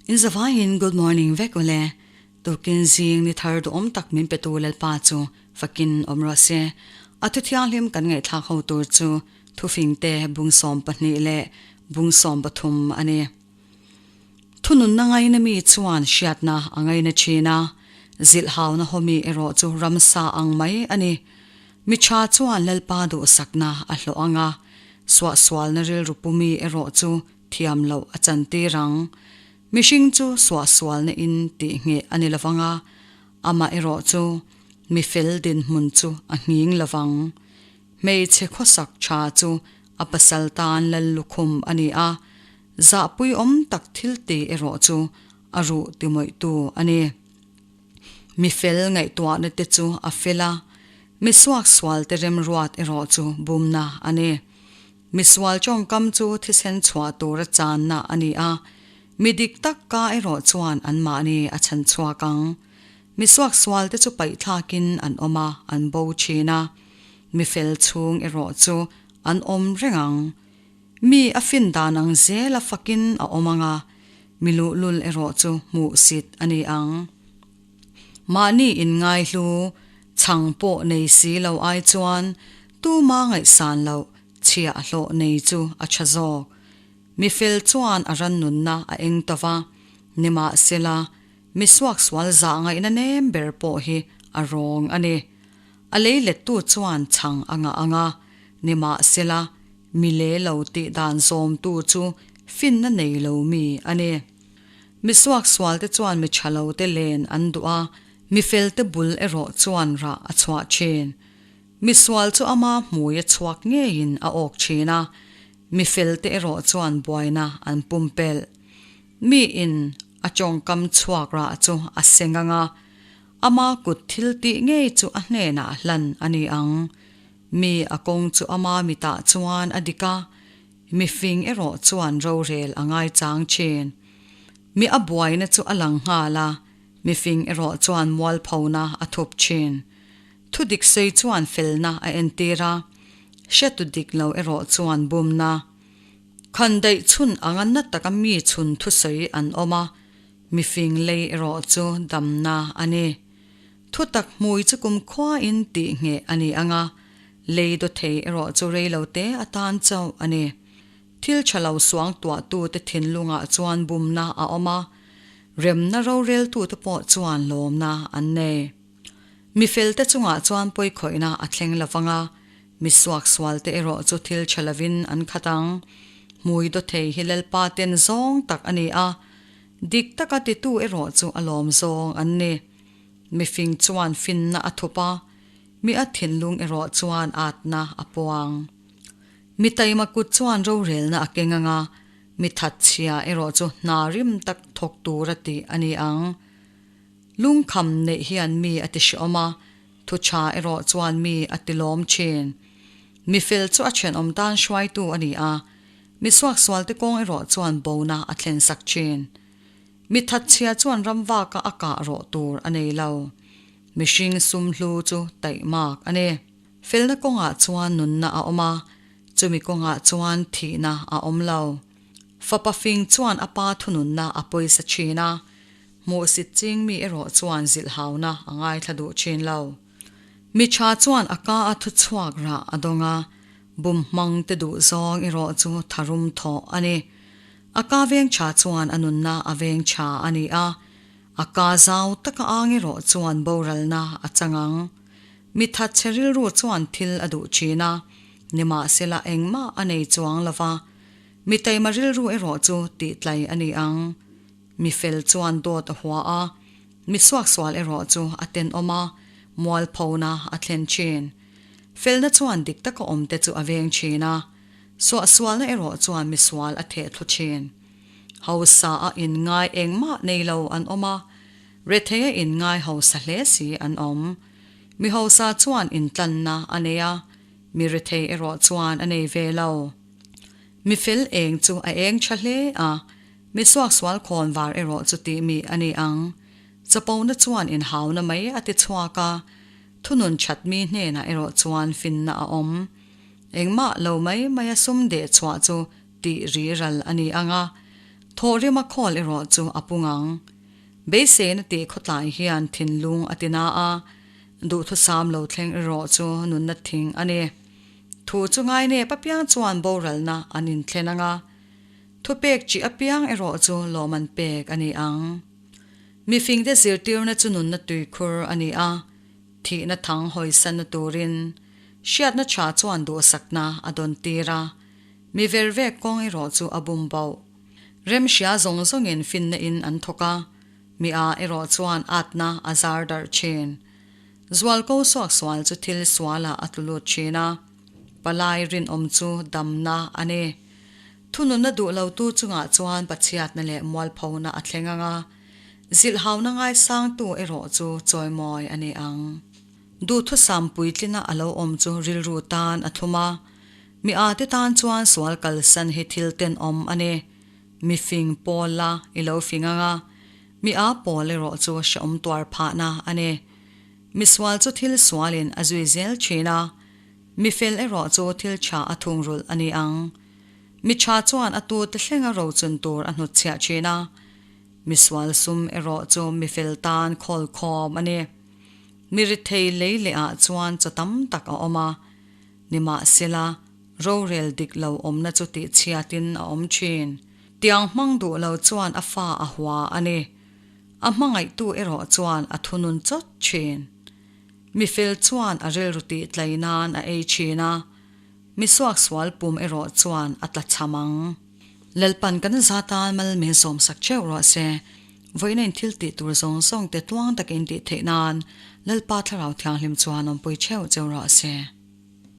In zavaiin good morning vek ule. Tukin zing ni thar duhawm tak min petu Lalpa chu fakin awm rawh se. A thu thianghlim kan ngaihthlak ho tur chu thufingte bungsawm pahnih leh bungsawm pathum a ni. Thununna ngaina mi chuan hriatna a ngaina thin a, zilhhauna hawmi erawh chu ramsa ang mai a ni. Mi tha chuan Lalpa duhsakna a hlawh ang a, suahsualna rilru pumi erawh chu thiam loh a chantir ang. Mihring chu suahsualna in tih ngheh a ni lovang a, amah erawh chu mi fel dinhmun chu a nghing lovang. Hmeichhe khawsak tha chu a pasal tan lal lukhum a ni a, zahpuiawm tak thil ti erawh chu a ruh timawihtu a ni. Mi fel ngaihtuahna te chu a fel a, mi suaksual te remruat erawh chu bumna a ni. Misual tawngkam chu thisen chhuah tura channa a ni a, mi dik tak ka erawh chuan anmahni a chhan chhuak ang. Mi suaksual te chu paihthlakin an awm a, an bo thin a, mi fel chhung erawh chu an awm reng ang. Mi a fin dan ang zela fakin a awm ang a, mi luhlul erawh chu hmuhsit a ni ang. Mahni inngaihlu chhang pawh nei si lo ai chuan tuma ngaihsan loh chhiahhlawh nei chu a tha zawk. Mi fel chuan a rannunna a eng ta va, nimahsela mi suaksual zah ngaihna nem ber pawh hi a rawng a ni. A lei lettu chuan chhang a ngah ang a, nimahsela mi le lo tih dan zawmtu chu finna nei lo mi a ni. Mi suaksualte chuan mi tha lote len an duh a, mi felte bul erawh chuan rah a chhuah thin. Mi sual chu ama hmui a chhuak ngeiin a awk thin a, mi felte erawh chuan buaina an pumpelh. Miin a tawngkam chhuak rah chu a seng ang a, ama kut thil tih ngei chu a hnenah hlan a ni ang. Mi a kawng chu ama mitah chuan a dik a, Mi fing erawh chuan rorel a ngaichang thin. Mi a buaina chu a lang nghal a, mi fing erawh chuan mualphona a thup thin. Thu dik sawi chuan felna a entir a, hretu dik lo erawh chuan bumna. Khandaih chhun anga na taka mi chhun thusawi an awm a, mi fing lei erawh chu damna a ni. Thutak hmui chu kumkhuain tih ngheh a ni ang a, lei dawthei erawh chu rei lo te atan chauh a ni. Thil tha lo suang tuahtute thinlungah chuan bumna a awm a, remna roreltute pawh chuan lawmna an nei. Mi felte chungah chuan pawikhawihna a thleng lo vang a, mi suaksualte erawh chu thil tha lovin an khat ang. Hmui dawthei hi Lalpa ten zawng tak a ni a, dik taka titu erawh chu a lawm zawng an ni. Mifing chuan finna a thup a, mi a thinlung erawh chuan atna a puang. Mi taima kut chuan rorelna a keng ang a, mi thatchhia erawh chu hna rim tak thawk tur a tih a ni ang. Lungkham neih hian mi a ti hrehawm a, thu tha erawh chuan mi a ti lawm thin. Mi fel chu a thenawm tan hruaitu a ni a, mi suaksualte kawng erawh chuan bona a thlensak thin. Mi thatchhia chuan ramvaka a kah rawh tur a nei lo. Mihring sum hlu chu taihmak a ni. Felna kawngah chuan nunna a awm a, chumi kawngah chuan thihna a awm lo. Fapa fing chuan a pa thununna a pawisa thin a, hmuhsit ching mi erawh chuan zilhhauna a ngaithla duh thin lo. Mi tha chuan a ka a thuchhuak rah a dawng a, bumhmang te duh zawng erawh chu tharum thawh a ni. A ka veng tha chuan a nunna a veng tha a ni a, a ka zau taka ang erawh chuan boralna a chang ang. Mi thatchhe rilru chuan thil a duh thin a, nimahsela engmah a nei chuang lo va, mi taima rilru erawh chu tihtlai a ni ang. Mi fel chuan dawt a hua a, mi suaksual erawh chu a tenawm a, mualphona a thlen thin. Felna chuan dik taka awmte chu a veng thin a, Suahsualna erawh chuan misual a theh thlu thin. Hausa a inngai engmah nei lo an awm a, rethei a inngai hausa hle si an awm. Mi hausa chuan intlanna a nei a, mi rethei erawh chuan a nei ve lo. Mi fel eng chu a eng tha hle a, mi suaksual khawn var erawh chu tih mi a ni ang. Chapona chuan inhauna mai a ti chhuak a, thunun that mi hnenah erawh chuan finna a awm. Engmah lo mai mai a sum deh chhuah chu tih ri ral a ni ang a. Thawhrima khawl erawh chu a pung ang. Beiseina tih khawtlai hian thinlung a ti na a, duhthusam lo thleng erawh chu nunna thing a ni. Thu chu ngainep apiang chuan boralna an inthlen ang a, thupek chi apiang erawh chu lawm an pek a ni ang. Mifingte zirtirna chu nunna tuikhur a ni a, thihna thang hawisanna turin hriatna tha chuan duhsakna a dawn tir a, mi vervek kawng erawh chu a bum bauh. Remhria zawng zawngin finna in an thawk a, mi a erawh chuan atna a zar darh thin. Zualko suaksual chu thil sualah a tlu lut thin a, palai rinawm chu damna a ni. Thununna duh lotu chungah chuan pachhiatna leh mualphona a thleng ang a, zilhhauna ngaisangtu erawh chu chawimawi a ni ang. Duhthusam puitlina a lo awm chu rilru tan a thlum a, mi ate tan chuan sual kalsan hi thil tenawm a ni. Mi fing pawl la i lo fing ang a, mi a pawl erawh chu hrehawm tuar phahna a ni. Mi sual chu thil sualin a zui zel thin a, mi fel erawh chu thil tha a thungrulh a ni ang. Mi tha chuan a tute thlenga rochun tur a hnutchhiah thin a, mi sual sum erawh chu mi fel tan khawl khawm a ni. Mi rithei lei leh ah chuan chaw tam tak a awm a, nimahsela rorel dik lo awmna chu tihchhiatin a awm thin. Tiang hmang duh lo chuan a fa a hua a ni. A hmangaihtu erawh chuan a thunun chawt thin. Mi fel chuan a rilru tihtlai nan a ei thin a, Mi suaksual pum erawh chuan a tla cham ang. Lalpan kan za tan mal min sawmsak theuh rawh se. Vawiina in thil tih tur zawng zawng te tluang takin tih theih nan Lalpa Thlarau Thianghlim chuan awmpui theuh cheu rawh se.